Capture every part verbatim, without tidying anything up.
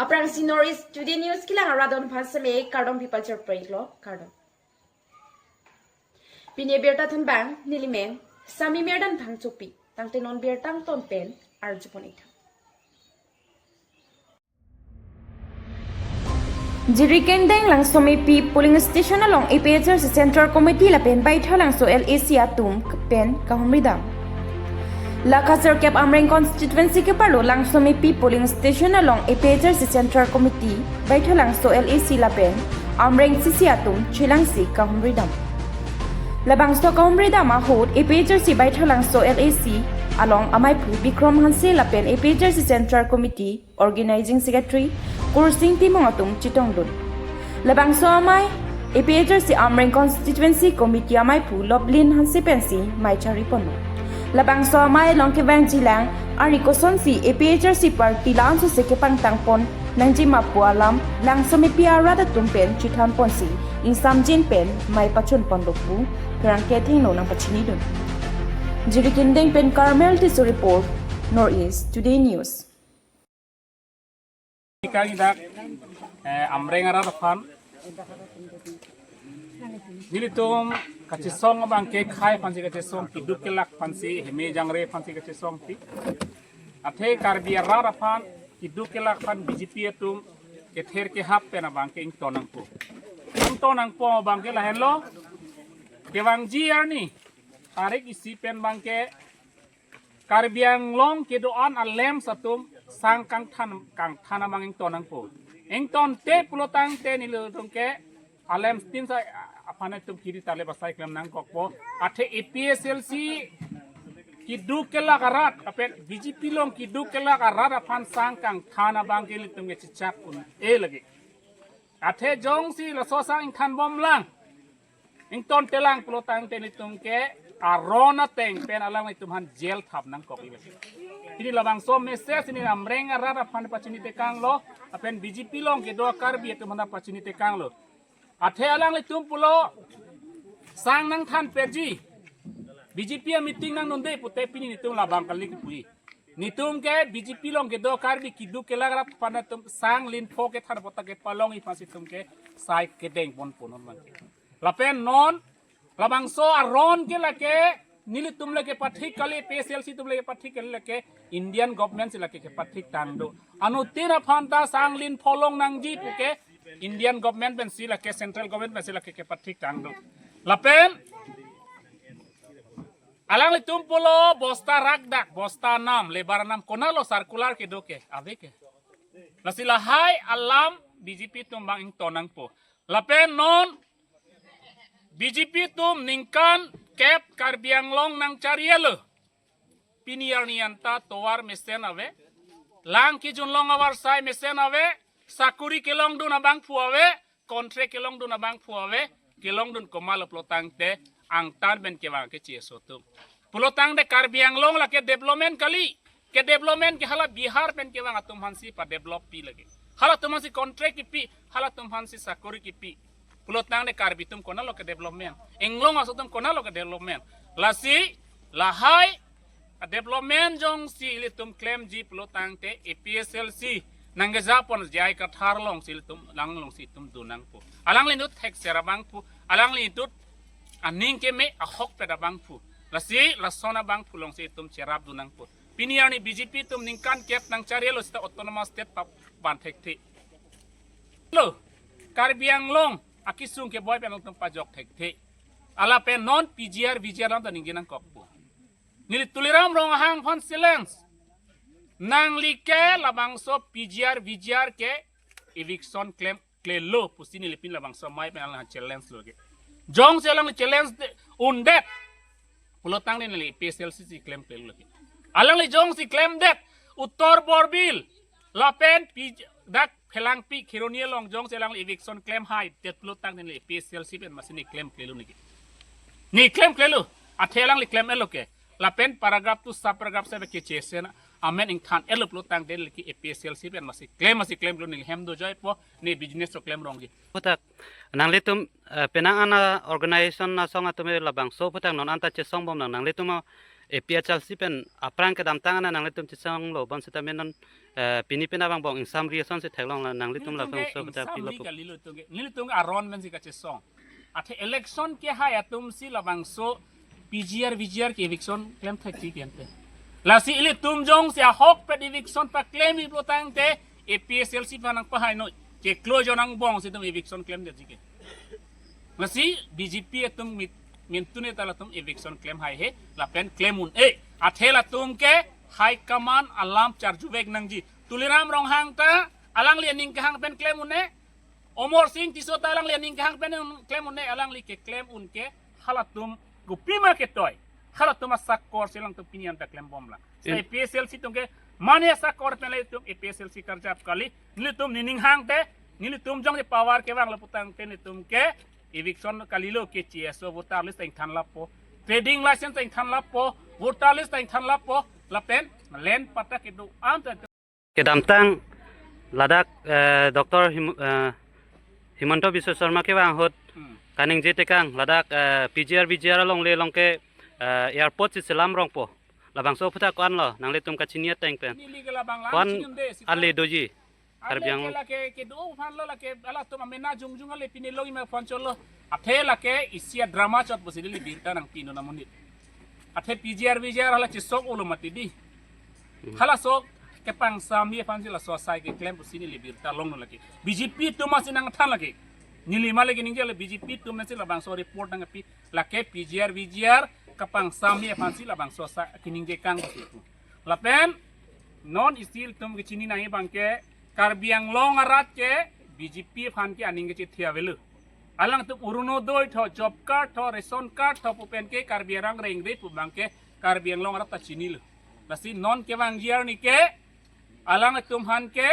Aphrangsi North East Today News kelang arat atum aphan seme kardom pipachar pray lo, kardom. Pini abirta thanbang nelimen Sami Merdan Phangchopi, tangte non birta angton pen arjupon ik tha. Jirikindeng Langsomepi polling station along A P H L C Central Committee lapen Baithalangso L A C atum pen kahumridam. La kacherkep Amreng constituency keparlo Langsomepi polling station along A P H L C Central Committee, Baithalangso L A C lapen Amreng C C atum chelangsi kahumridam. Labangso kahumridam ahut A P H L C Baithalangso L A C along amaiphu Bikrom Hanse lapen A P H L C Central Committee Organizing Secretary Kursing Timung atum chetongdun. Labangso amei A P H L C Amreng Constituency Committee amaiphu Loblin Hanse pensi mei charipon. Labangso amei along kevangjilang arni kosonsi A P H L C party la-an sose kepangtangpon nangjima pu alam Langsomepi arat atum pen chethanponsi ingsamjin pen mei pachunpon dokpu pherangke athengno nangpachinidun. Jirikindeng pen Carmel Tisso report, North East Today News. Kang idak, eh, Amreng arat aphan. Nelitum kachesong abangke khei aphansi kachesong, keduk kelak aphansi, heme jangre aphansi kachesongpi. Athe Karbi arat aphan keduk kelak aphan B J P atum kether kehap pen abangke ington nangpo. Ington nangpo abangke lahenlo. Kevangji arni tarik isi pen abangke Karbi Anglong kedo-an a-LAMPS atum sang kangthan kangthan abang ington nangpo. Ingtonte pulotangte nelitum ke a-LAMPS tin sa aphan itum kiri tale basai klem nangkokpo. Athe A P H L C keduk kelak arat, lapen B J P along keduk kelak arat aphan sang kangthan abangke nelitum ke chechak un-e lagi. Athe jongsi laso sang ingthanbomlang, ingtontelang pulotangte nelitum ke aron ateng pen alanglitum aphan jail thap nangkok ibe. Pini labangso message pini Amreng arat aphan pachinitekanglo, lapen B J P along kedo Karbi atum aphan pachinitekanglo. Athe alanglitum pulo sang nangthan perji, B J P a-meeting nangdunde pute pini nelitum labang kali kipuji. Nelitum ke B J P along kedo Karbi keduk kelak arat aphan atum sang linpho kethan apot ta kepalongji aphansi itum ke sai kedengponpo non abangke. Lapen non labangso aron ke lake nelitum lake pathik kali, A P H L C atum lake pathik kali, lake Indian government si lake kepathik tangdo. Anuttin aphan ta sang linpho long nangji puke Indian government pensi lake, central government pensi lake kepathik tangdo. Lapen alanglitum pulo bosta rakdak, bosta nam, labour nam, konatlo circular kedo ke, ave ke. Lasi lahai alam B J P atum abang ington nangpo. Lapen non B J P atum ningkan kep Karbi Anglong nangchari-etlo. Pini arni anta tovar mesen ave, lang kejun long avarsai mesen ave, sakuri kelongdun abangphu ave, contract kelongdun abangphu ave, kelongdun komatlo pulotangte angtan pen kevang ke C S O atum. Pulotangte Karbi Anglong lake development kali, ke development ke hala Bihar pen kevang atum aphansi padeveloppi lake. Halatum aphansi contract kipi, halatum aphansi sakuri kipi. Pulotangte Karbi atum konatlo ke development, inglong aso atum konatlo ke development. Lasi lahai a-development jongsi ilitum klemji pulotangte A P H L C nangkejapon J I Kathar alongsi ilitum, alang alongsi itum dun nangpo. Alangli inut thekser abangphu, alangli inut aning keme ahokpet abangphu. Lasi lason abangphu alongsi itum cherapdun nangpo. Pini arni B J P atum ningkan kep nangchari-etlo seta autonomous state pa ban thekthe. Lo, Karbi Anglong akesung keboi pen atum pajok thekthe. Lapen non P G R, V G R alam ta ningje nangkokpo. Neli Tuliram Ronghang aphan challenge. Nangli ke labangso P G R, V G R ke eviction klemklelo pusi neli pini labangso amei pen alang challenge lo ke. Jongsi alang challenge de, undet pulotangte neli A P H L C si klemklelo ke. Alangli jongsi klemdet, Uttar Borbil lapen P G, dak Phelangpi Kheroni along jongsi alangli eviction klem haidet pulotangte neli A P H L C pen masi neli klemklelo neke. Neli klemklelo, athe alangli klem-etlo ke. Lapen paragraph two sub paragraph seven ke chesen amen ingthan-etlo pulotangte neli ke A P H L C pen masi klem, masi klemklelo, neli hem dojoipo, neli business lo klem rongji. Aphuthak nanglitum, eh, penang an a-organization asong atum labangso aphuthak non anta chesongbomlang, nanglitum a-, A P H L C pen aphrang kedamtang ana nanglitum chesonglo, bonsitame non, eh, pini pen abang bong ingsamri asonsi theklonglo, nanglitum labangso aputhak pilo pu. Nelitum ke aron pensi kachesong. Athe election kehai atumsi labangso P G R, V G R ke eviction klem thekji kente. Lasi ilitum jongsi ahokpet eviction paklemji pulotangte A P H L C aphan nangpahai noi. Chiklo jon angbong si itum eviction klemdetji ke. Lasi B J P atum mit, mintune ta latum eviction klem haihe, lapen klem un-e. Athe latum ke high command alam charjuvek nangji. Tuliram Ronghang ta alangli aning kehang pen klem un-e. Amarsing Tisso ta alangli aning kehang pen klem un-e, alangli keklem un ke halatum kopima ketoi. Halatum asakor si alangtum pini anta klembomlang. Seta A P H L C atum ke mane asakor pen le itum A P H L C karjap kali. Nelitum nening hangte, nelitum jongsi power kevanglo pulotangte nelitum ke eviction kalilo ke C S O voter list ta ingthan lapo. Trading license ta ingthan lapo, voter list ta ingthan lapo, lapen land patta kedo-an ta. Kedamtang ladak, eh, Doctor Him-, eh, Himanta Biswa Sarma kevang ahut, hmm, kaningje tekang ladak, eh, P G R V G R alongle along ke, eh, airport si selam rongpo. Labangso aputhak ko-anlo, nanglitum kachini ateng pen. Neli ke labang lang ko-an chini un-e, sita ale doji. Ale Karbi Anglong ke lake kedo aphanlo lake halatum amena jongjong ale pini longji ma aphan cholo. Athe lake isi adrama chot pusi neli birta nangpi non amonit. Athe P G R V G R hala chesok olo mati di. Hmm. Halaso kepangsamji aphansi laso asai keklem pusi neli birta longnon lake. B J P atum masi nangthan lake. Neli ma lake ningje le B J P atum masi labangso report nangpi lake P G R V G R kepangsamji aphansi labangso asai keningje kang pusi pu. Lapen non isi ilitum kechini nangji abang ke Karbi Anglong arat ke B J P aphan ke aning kechethe avelo. Alangtum Orunodoi tho, job card tho, ration card tho pu pen ke Karbi arong rengre pu abang ke Karbi Anglong arat ta chinilo. Lasi non kevangji arni ke alangtum aphan ke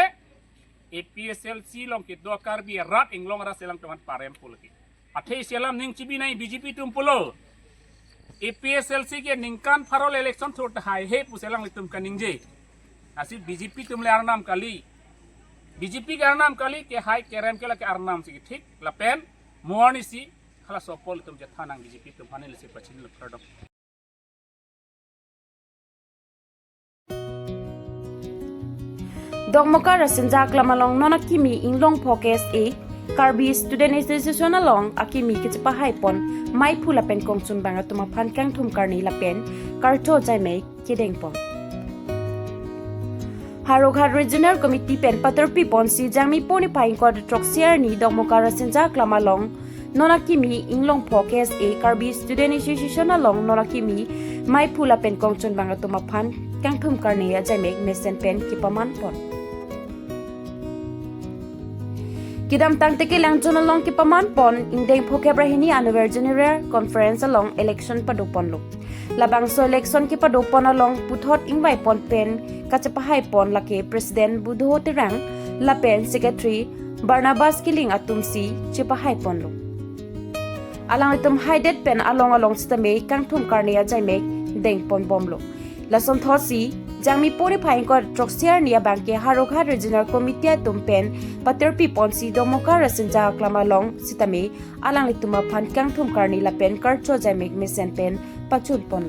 A P H L C along kedo Karbi arat Anglong arat si alangtum aphan parem pu lake. Athe isi alam ning chibi nai B J P atum pulo. A P H L C ke ningkan pharo le election thur ta haihe pusi alanglitum kaningje. Lasi B J P atum le arnam kali. B J P ke arnam kali, kehai kerem ke lake arnam si thik lapen mo arnisi halaso apot ilitum chethan nang B J P atum aphan, neli si pachini lo, kardom. Dokmoka Rasinja Aklam along non akimi inglongpho K S A Karbi Student Association along akimi kechepahaipon maiphu lapen kongchunbang atum aphan kangthum karni lapen karcho jaime kedengpon. Howraghat Regional Committee pen paterpiponsi Jangmi pon niphai ingkoi throksi arni Dokmoka Rasinja Aklam along non akimi inglongpho K S A Karbi Student Association along non akimi maiphu lapen kongchunbang atum aphan kangthum karni ajaimek mesen pen kepamanpon. Kedamtang te kelang jon along kepamanpon ingdeng phokep ra hini Annual General Conference along election padoponlo. Labangso election kepadopon along puthot ingvaipon pen kachepahaipon lake President Budho Terang lapen Secretary Barnabas Killing atumsi chepahaiponlo. Alanglitum haidet pen along along sitame kangthum karni ajaimek dengponbomlo. Lasonthotsi Jangmi pon niphai ingkoi throksi arni abang ke Howraghat Regional Committee atum pen paterpiponsi Dokmoka Rasinja Aklam along sitame alanglitum aphan kangthum karni lapen karcho jaimek mesen pen pachunpon.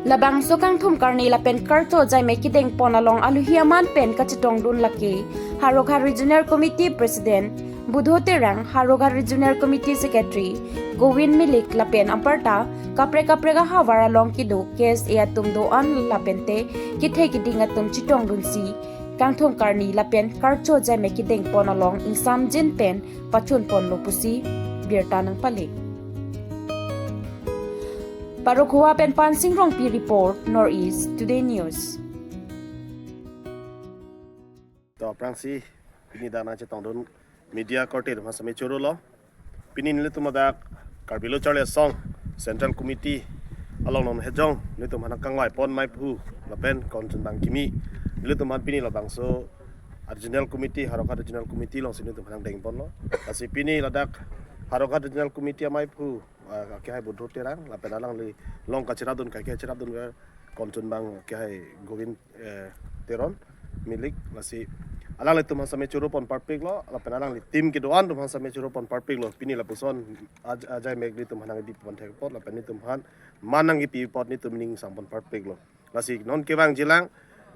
Labangso kangthum karni lapen karcho jaimek kedengpon along aluhi aman pen kachetongdun lake Howraghat Regional Committee President Budho Terang, Howraghat Regional Committee Secretary Govind Milik lapen aparta kaprek kaprek ahavar along kedo K S A atum do-an lapente kethe keding atum chetongdunsi kangthum karni lapen karcho jaimek kedengpon along ingsamjin pen pachunponlo pusi birta nangpale. Parokhuwa pen Pansing Rongpi report, North East Today News. To aphrangsi pini dak nangchetongdun media korte atum aphan sitame choro lo. Pini nelitum ladak Karbi Lo Charli Asong Central Committee along non hejong nelitum aphan kangvaipon maiphu lapen kongchunbang kimi. Nelitum aphan pini labangso Regional Committee, Howraghat Regional Committee alongsi nelitum aphan dengponlo. Lasi pini ladak Howraghat Regional Committee amaiphu, ah, kehai Budho Terang lapen alangli along kacherapdun, kehai kacherapdunver kongchunbang kehai Govind, eh, Teron Milik, lasi alanglitum aphan same choro pon parpiklo, lapen alangli team kedo-an atum aphan same choro pon parpiklo. Pini lapuson aj-, ajai mek nelitum aphan nangkebi pon thek apot, lapen nelitum aphan man nangkepi apot nelitum ning sang pon parpiklo. Lasi non kevangjilang,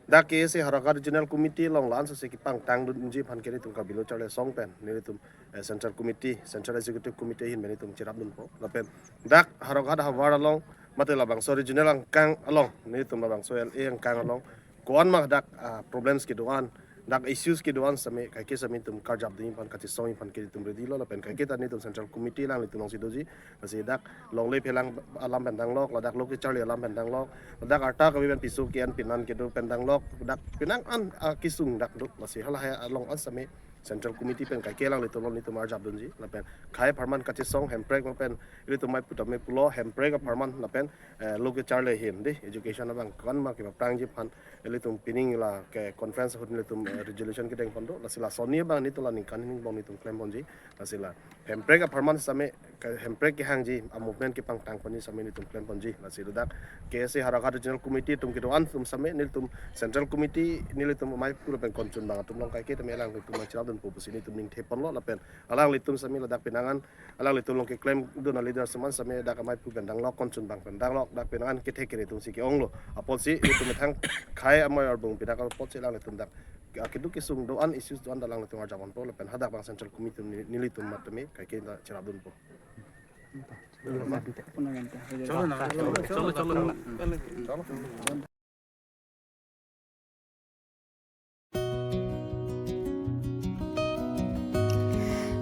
dak K S A Howraghat Regional Committee along la-an sose kepangtangdunji aphan ke nelitum Karbi Lo Charli Asong pen, nelitum, eh, Central Committee, Central Executive Committee ahin pen nelitum cherapdunpo. Lapen dak Howraghat havar along, mate labangso regional angkang along, nelitum labangso L A angkang along, ko-an ma dak, ah, problems kedo-an, dak issues kedo-an same, kaike same nelitum karjapdunji aphan, kachesongji aphan ke nelitum ready lo, lapen kaike ta nelitum Central Committee alanglitum alongsi doji, lasi dak longle phelang alam pen danglok, ladak lo kecharli alam pen danglok, ladak arta kave pen piso ke-en pinan kedo pen danglok, dak penang an, ah, kesung dak do, lasi halahai along an same Central Committee pen kaike alanglitum along nelitum arjapdunji, lapen khei apharman kachesong Hemprek ma pen, ilitum mai putam mai pulo Hemprek apharman lapen, eh, lo kecharli ahin dei, education abang ko-an ma kepaphrangji aphan, ilitum pining la ke conference ahut nelitum, eh, resolution kedeng pon do, lasi lasonni abang nelitum la ningkan hini angbong nelitum klem ponji, lasi la Hemprek apharman same, ke Hemprek kehangji a movement kepangtang ponji same nelitum klem ponji, lasi ladak K S A Howraghat Regional Committee atum kedo-an atum same nelitum Central Committee nelitum amei pu lapen konchun abang atum along kaike tame alanglitum nangcherapdunpo pusi nelitum ningthe ponlo, lapen alanglitum same ladak penang an alanglitum along keklemdun a leaders atum an same dak amei pu pen danglok, konchun abang pen danglok, dak penang an kethek kere atumsi ke-onglo. Apotsi nelitum methang khei amei arbung pidak apotsi alanglitum dak akeduk kesung do-an, issues do-an ta alanglitum arjap ponpo, lapen hadak abang Central Committee atum neli-, nelitum mat tame kaike ta cherapdunpo.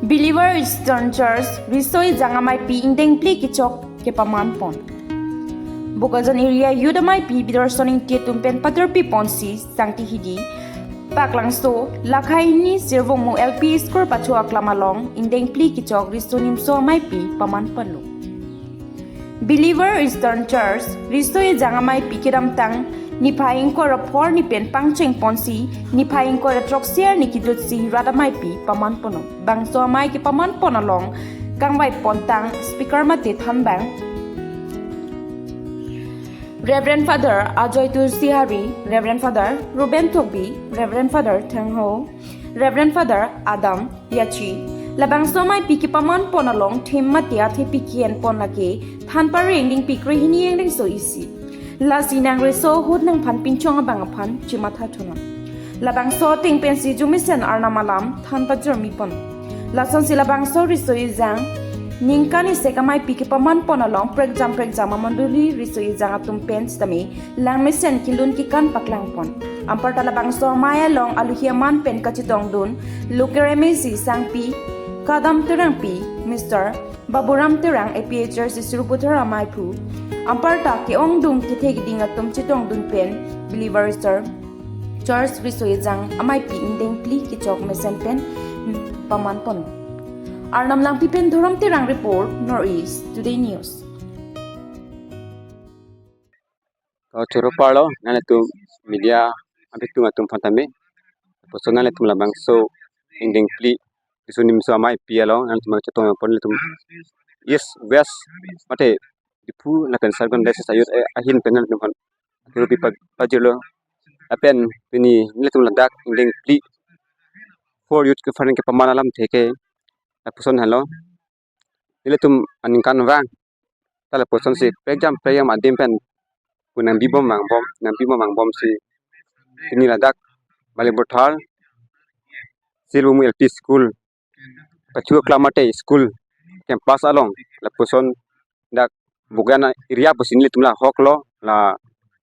Believer Eastern Church Riso Ejang ameipi ingdeng phli kechok kepaman pon. Bokajan area youth ameipi Bidarson Ingti atum pen paterpi ponsi Sangti Hidi, Paklangso, Lakhai Hini Sirvongmu L P School pacho aklam along ingdeng phli kechok Riso Nimso ameipi paman ponlo. Believer Eastern Church Riso Ejang ameipi kedamtang niphai ingkoi ra phongo arni pen pangcheng ponsi niphai ingkoi ra throksi arni kejutsi rat ameipi paman ponlo. Bangso amei kepaman pon along kangvai pontang speaker mate thanbang Reverend Father Ajoy Tulsihari, Reverend Father Ruben Tokbi, Reverend Father Thangho, Reverend Father Adam Yachi, labangso ameipi kepaman pon along theme mate athepi ke-en pon lake than pareng dingpi krehini angdengso isi. Lasi nangriso ahut nangphan pinchong abang aphan chematha thunon. Labangso ateng pensi jumisen Arnam alam than pajormi pon. Lasonsi labangso Riso Ejang ningkan isi ameipi kepaman pon along prekjam prekjam amondoli Riso Ejang atum pen sitame langmesen kelun kekan paklang pon. Anparta labangso amei along aluhi aman pen kachetongdun local M A C Sangpi Kadam Terangpi, Mister Baburam Terang, A P H R C Suru Puthar ameiphu. Anparta ke-ongdung kethe keding atum chetongdun pen Believer Eastern Church Riso Ejang ameipi ingdeng phli kechok mesen pen paman pon. Arnam Langpi pen Dhorom Terang report, North East Today News. Kachoro parlo, nanglitum media abitung atum aphan tame. Lapuson nanglitum labangso ingdeng phli Riso Nimso ameipi along nanglitum chetong pon, nanglitum East West mate Diphu lapen Sargon Diocese a-youth, eh, ahin pen nanglitum aphan rupi pa-, pajirlo. Lapen pini nelitum ladak ingdeng phli four youth conference kepaman alamthe ke lapuson henlo. Nelitum aningkanvang ta lapuson si prekjam prekjam adim pen pu nangbibom vangbom, nangbibom vangbomsi pini ladak Baliborthar Sirvongmu L P School, pacho aklam mate school campus along lapuson dak Bokajan area pusi nelitum la hoklo, la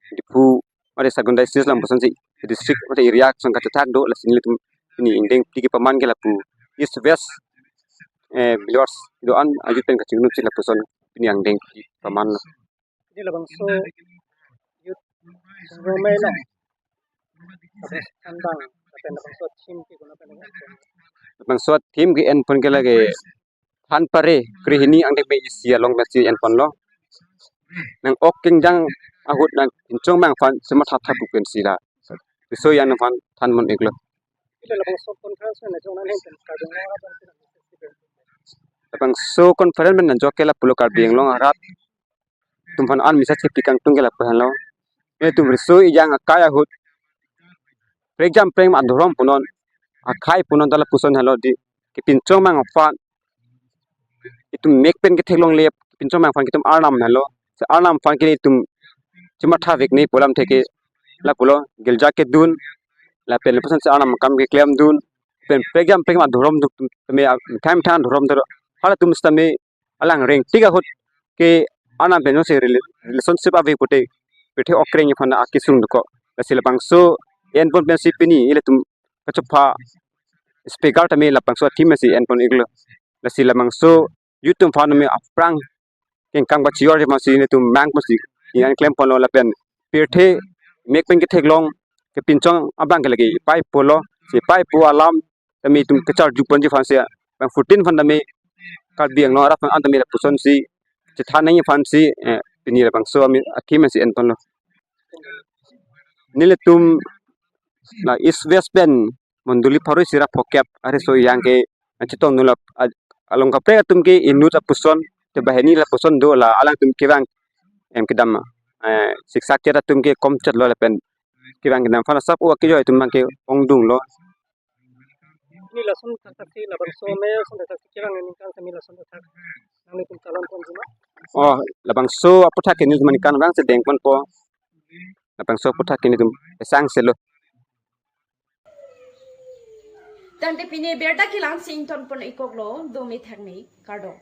Diphu mate Sargon Diocese lapuson si district mate area ason kachethak do, lasi nelitum pini ingdeng phli kepaman ke lapu East West, eh, Believers do-an ajut pen kachingnumsi lapuson pini ingdeng phli paman. Jadi labangso youth program lo. Ada thanbang, lapen labangso theme ke konat pen labangso theme ke-en pon ke lake than pare krehini angdeng pen isi along pensi en ponlo. Nang-ok kengjang ahut nangpinchong abang aphan chematha tha pu pensi la Riso Ejang aphan than pon iklo. Jadi labangso conference na jong nang heng kan ka jong na. Labangso conference pen ajok ke lapulo Karbi Anglong arat atum aphan an misa chepi kangtung ke lapu henlo. Nelitum Riso Ejang akai ahut prekjam prekjam adhorom punon. akhai punon ta lapuson helo di, kepinchong mang aphan itum mek pen ketheklongle, kepinchong mang aphan ke itum arnam helo. Si arnam aphan ke itum chima tha vek ne pu alamthe ke lapulo, girja kedun, lapen lapuson si arnam akam keklemdun, pen prekjam prekjam adhorom duk tame, a, methang methang adhorom doro. Halatum sitame alang rengtik ahut ke arnam pen jongsi rela-, relationship ave pute, pirthe okreng aphan akesung dokok. Lasi labangso enpon pensi pini ilitum kachopha speaker tame labangso a-theme si enpon iklo. Lasi labangso youth atum aphan tame aphrang kengkang ba chior je masi nelitum mang pusi ingkan klemponlo lapen pirthe mek pen ketheklong kepinchong abang ke lake pai pulo, si pai pu alam tame itum kacharjuponji aphan si, bang fourteen aphan tame Karbi Anglong arat aphan an tame lapuson si chethan nangji aphan si, eh, pini labangso ami a-theme si enponlo. Nelitum la East West pen mondoli pharo isi ra phokep ariso yang ke, eh, chetongdunlo, a-, along kaprek atum ke inut apuson, te banghini lapuson do, la alangtum kevang em kedam, eh, siksak chet atum ke komchetlo lapen kevang kedam aphan asap o akejoi atum abang ke ongdunglo. Neli lason thakthak si labangso amei ason thakthak si kevang ningkan si neli lason thakthak nanglitum chalon ponji ma? Oh, labangso aputhak ke nelitum aningkan vangsi dengponpo. Labangso aputhak ke nelitum esang selo. Tangte pini birta kelang si ingtonpon ikoklo, dome thakme, kardom.